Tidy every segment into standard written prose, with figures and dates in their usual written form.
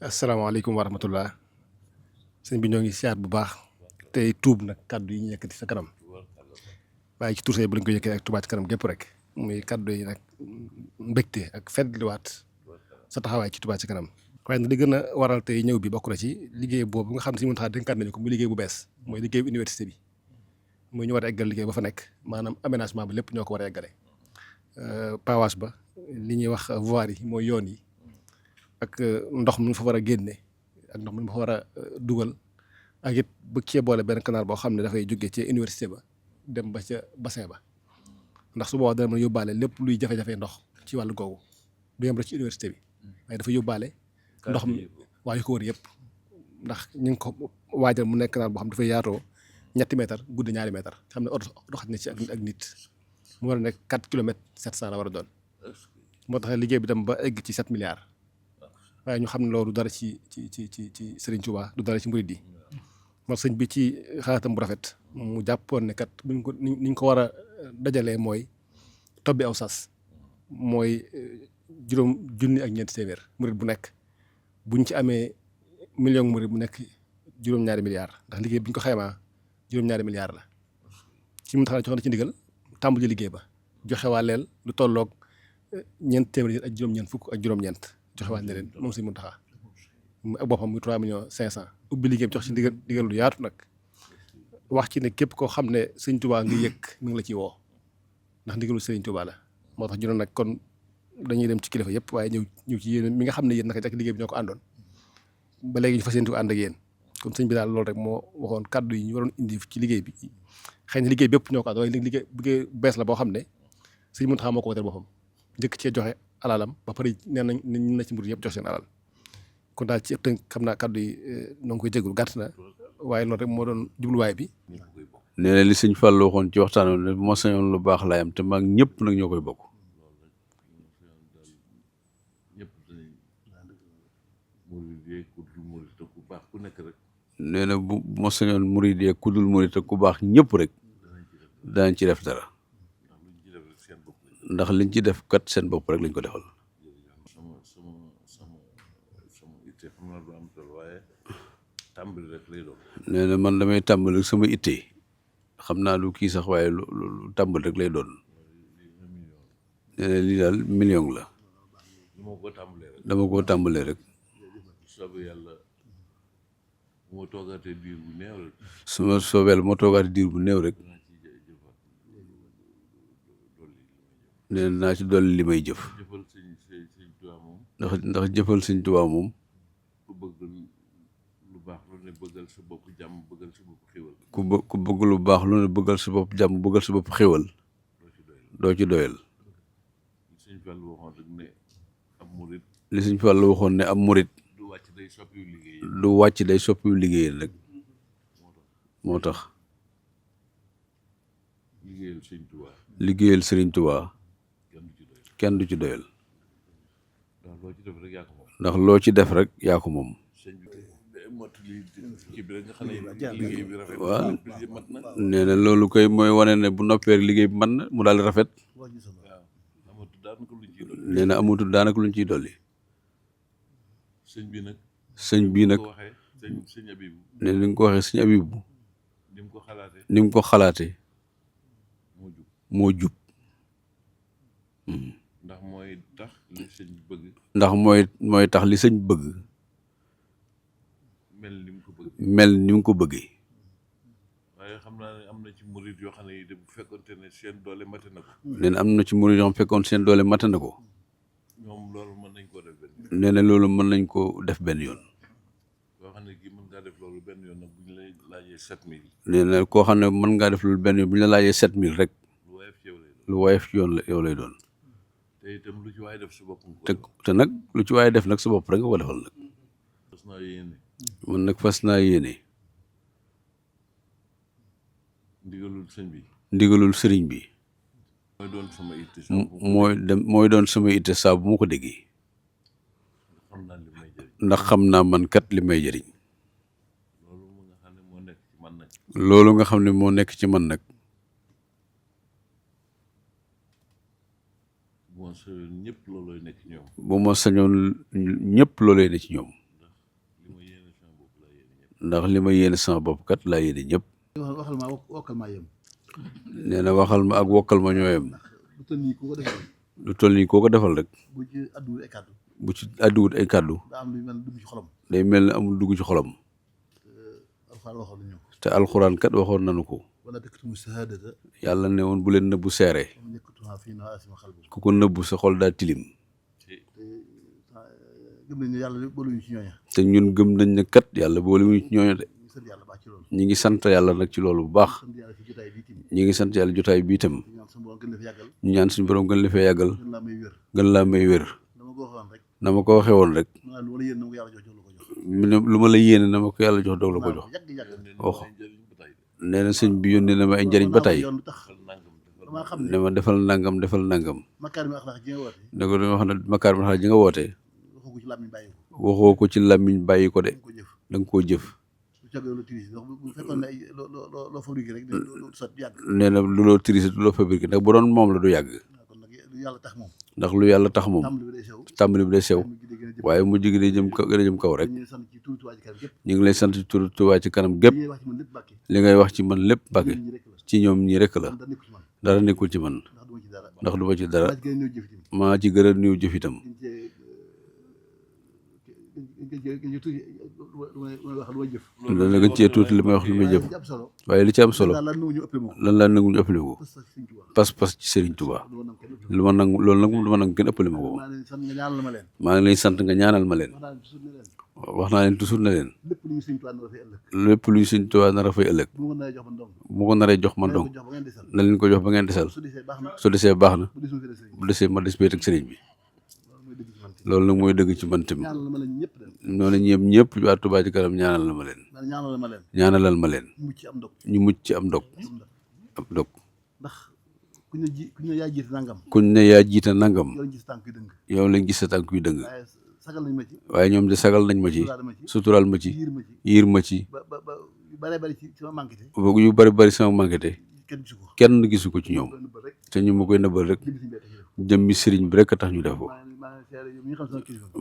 asalaamaaleykum wa rahmatullah sëñ bi ñoo ngi siyaar bu baax tey tuub nag kàddu yi ñu yëkkati sa kanam waaye ci tursee bu lañ ko yëkkati ak Touba ci kanam gépp rek muy kàddu yi nag mbégte ak feddliwaat sa taxawaay ci Touba ci kanam. waaye nag li gën a waral tey ñëw bi bokk na ci liggéey boobu nga xam ne si mën taxaa dénkaat nañu ko muy liggéey bu bees mooy liggéey bu université bi muy ñu war a eggal liggéey ba fa nekk maanaam aménagement bi lépp ñoo ko war a eggale pavage ba li ñuy wax voirie yi mooy yoon yi ak ndox mi fa war a génne ak ndox mi fa war a dugal ak it bëgg cee boole benn canal boo xam ne dafay jóge ci université ba dem ba ca bassin ba ndax su boobaa dana mën a yóbbaale lépp luy jafe-jafe ndox ci wàllu googu du yem rek ci université bi waaye dafa yóbbaale ndox mi waa yu ko wër yëpp ndax ñu ngi ko waajal mu nekk canal boo xam dafay yaatoo 3 mètres guddi 2 mètres xam ne oto doxat na ci ak nit mu war a nekk 4 kilomètres 700 la war a doon moo tax liggéey bi dem ba egg ci 7 milliards waaye ñu xam ne loolu dara ci Serigne Touba du dara ci murid yi moo sëñ bi ci xalaatam bu rafet mu jàppoon ne kat buñ ko niñ ko war a dajalee mooy tobbi aw sas mooy juróom junni ak ñeenti téeméer murid bu nekk buñ ci amee million murid bu nekk juróom-ñaari milliards ndax liggéey bi ñu ko xaymaa juróom-ñaari milliards la ci mu tax jox na ci ndigal tàmbali liggéey ba joxe waa leel lu tolloog ñeent téeméer ak juróom-ñeent fukk ak juróom-ñeent joxe waat ne leen moom si mun taxaa ak boppam muy 3,5 millions ubbi liggéey bi jox ci ndigal lu yaatu nag wax ci ne képp koo xam ne sëñ Touba nga yëg mi ngi la ciy woo ndax ndigalu sëñ Touba la moo tax juróom nag kon dañuy dem ci kilifa yëpp waaye ñëw ci yéen mi nga xam ne yéen naka jekk liggéey bi ñoo ko àndoon ba léegi ñu fas yéene ko ànd ak yéen kon sëñ bi daal loolu rek moo waxoon kàddu yi ñu waroon indi ci liggéey bi xëy na liggéey bépp ñoo ko ànd waaye liggéey bees la boo xam ne sëñ Mountakha moo ko woteel boppam njëkk cee joxe alalam ba pare nee nañ na ci mbir yëpp jox seen alal kon daal ci tënk xam naa kàddu yi noo ngi koy jégul gàtt na waaye loolu rek moo doon jubluwaay bi. nee na li sëñ Fallou waxoon ci waxtaan wi moo sañoon lu baax laay am te maag ñëpp nag ñoo koy bokk. nee na bu moo sañoon murid yeeg ku dul murid te ku baax ñëpp rek danañ ci def dara ndax liñ ci def kat seen bopp rek lañ ko defal. nee na man damay tàmbali sama itte xam naa lu kii sax waaye lu tàmbali rek lay doon. nee na lii daal million la dama koo tàmbalee rek. su ma soobeel moo toogaatee diir bu néew rek. nee na naa ci dolli li may jëf ndax jëfal sëñ Tuubaa moom ku bëgg lu baax lu ne bëggal sa bopp jàmm bëggal sa bopp xéwal doo ci doyal. li sëñ Fallu waxoon ne am murit du wàcc day soppiwu liggéeyal rek moo tax liggéeyal sëriñ Tuubaa kenn du ci doyal ndax loo ci def rek yaa ko moom. waaw nee na loolu koy mooy wane ne bu noppee rek liggéey bi mën na mu daal di rafet. nee na amatul daanaka luñ ciy dolli. sëñ bii nag nee na ni nga ko waxee sëñ Abibu ni mu ko xalaatee moo jub. ndax mooy tax li sëñ bëgg mel ni mu ko bëggee. waaye xam naa ne am na ci murid yoo xam ne bu fekkoonte ne seen doole mate na ko. nee na am na ci murid yoo xam fekkoon seen doole mate na ko. ñoom loolu mën nañ koo def benn yoon. nee na loolu mën nañ ko def benn yoon. koo xam ne kii mën ngaa def loolu benn yoon nag bu ñu lay laajee 7000. nee na koo xam ne mën ngaa def loolu benn yoon bu ñu la laajee 7000 rek. lu woyof ci yow lay doon. lu woyof yow lay doon. te itam lu ci waay def sa bopp. te nag lu ci waay def nag sa bopp rek nga ko defal nag. fas naa yéene. man nag fas naa yéene. ndigalul sëñ bi. ndigalul sëriñ bi. mooy doon sama itte. mooy doon sama itte saa bu ma ko déggee. ndax xam naa man kat li may jëriñ. loolu nga xam ne moo nekk ci man nag. bu ma sañoon ñëpp loolooy nekk ci ñoom. bu ma sañoon ñëpp loolooy nekk ci ñoom. ndax li ma yéene sama bopp kat laa yéene ñëpp. waxal ma wokkal maa yem. nee na waxal ma ak wokkal ma ñooyam. lu toll nii ku ko defal. lu toll nii koo ko defal rek. bu ci àdduwul ay kàddu. bu ci àdduwut ay kàddu. daa am lu mel dugg ci xolam. day mel ne amul dugg ci xolam. alxuraan waxoon nañu ko. te alxuraan kat waxoon nañu ko. wala taktumu shahadata. yàlla ne woon bu leen nëbbu seere. ku ko nëbbu sa xol daa tilim. gëm nañ ne yàlla booluñu ci ñooña. te ñun gëm nañ ne kat yàlla boolewuñu ci ñooña de. ñi ngi sant yàlla nag ci loolu bu baax. ñi ngi sant yàlla jotaay bi itam. ñu ñaan suñu borom gën la fee yàggal. gën laa may wér. na ma ko waxee woon rek. lu ma la yéene na ma ko yàlla jox doog la ko jox. wax nee na sëñ bi yónnee na ma ay njëriñ ba tey. ne ma defal nangam defal nangam. ne ko dama wax ne makaarimul axlaaq ji nga woote. waxoo ko ci làmmiñ bàyyi ko de. da nga koo jëf. nee na lu loo tirise du loo fabriqué ndax bu doon moom la du yàgg. ndax lu yàlla tax moom tàmbali bi day sew waaye mu jigi day jëm kaw rek. ñu ngi lay sant ci turu Touba ci kanam gépp. li ngay wax ci man lépp Mbàkke ci ñoom ñi rek la dara nekkul ci man ndax du ma ci dara maa ci gën a néew jëf itam. dana gën cee tuuti li may wax li may jëf waaye li ci am solo lan laa nangu ñu ëppale ko pas-pas ci Serigne Touba lu ma nangu loolu nag moom dama nangu kenn ëppale ma ko. maa ngi lay sant nga ñaanal ma leen. wax naa leen toujours ne leen lépp lu ñu Serigne Touba nar a fay ëllëg bu ko naree jox man dong na leen ko jox ba ngeen desal su desee baax na bu desee ma des beet ak Serigne bi. loolu nag mooy dëgg ci man tamit noonu ñëpp waa Touba ci kanam ñaanal na ma leen. ñaanalal ma leen. ñu mucc ci am dog. am dog. ndax kuñ ne yaa jiite nangam. kuñ ne yaa jiite nangam. yow lañ gis sa tànk yu dëng. yow lañ gis sa tànk yu dëng. waaye ñoom de sagal nañ ma ci. sutural ma ci. yiir ma ci. yu bari bari sama manqué kenn gisu ko ci ñoom. te ñu ma koy nëbbal rek. jëmmi sëriñ bi rek a tax ñu def ko.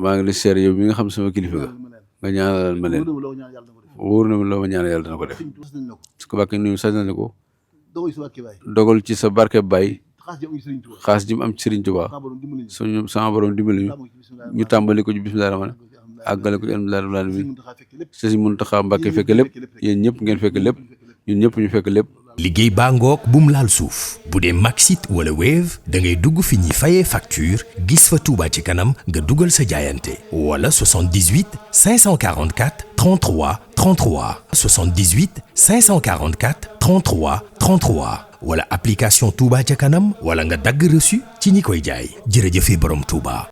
maa ngi lay seere yow mi nga xam sama kilifa nga ñaanal ma leen wóor na ma loo ma ñaanal yàlla dana ko def su ko bàkkee nuyu sañ na ko dogal ci sa barke Baay xaas ji mu am ci Serigne Touba suñu sama borom dimbali ñu tàmbali ko ci bismillah rahmaan àggale ko ci alhamdulilah rabbil alamin Sëriñ Muntaxa Mbàkke fekk lépp yéen ñëpp ngeen fekk lépp ñun ñëpp ñu fekk lépp. liggéey baa ngoog bum laal suuf bu dee Maxit wala Wave da ngay dugg fi ñuy fayee facture gis fa Touba ci kanam nga dugal sa jaayante wala 78 544 33 33 78 544 33 33 wala application Touba ca kanam wala nga dagg reçu ci ñi koy jaay jërëjëfe borom Touba.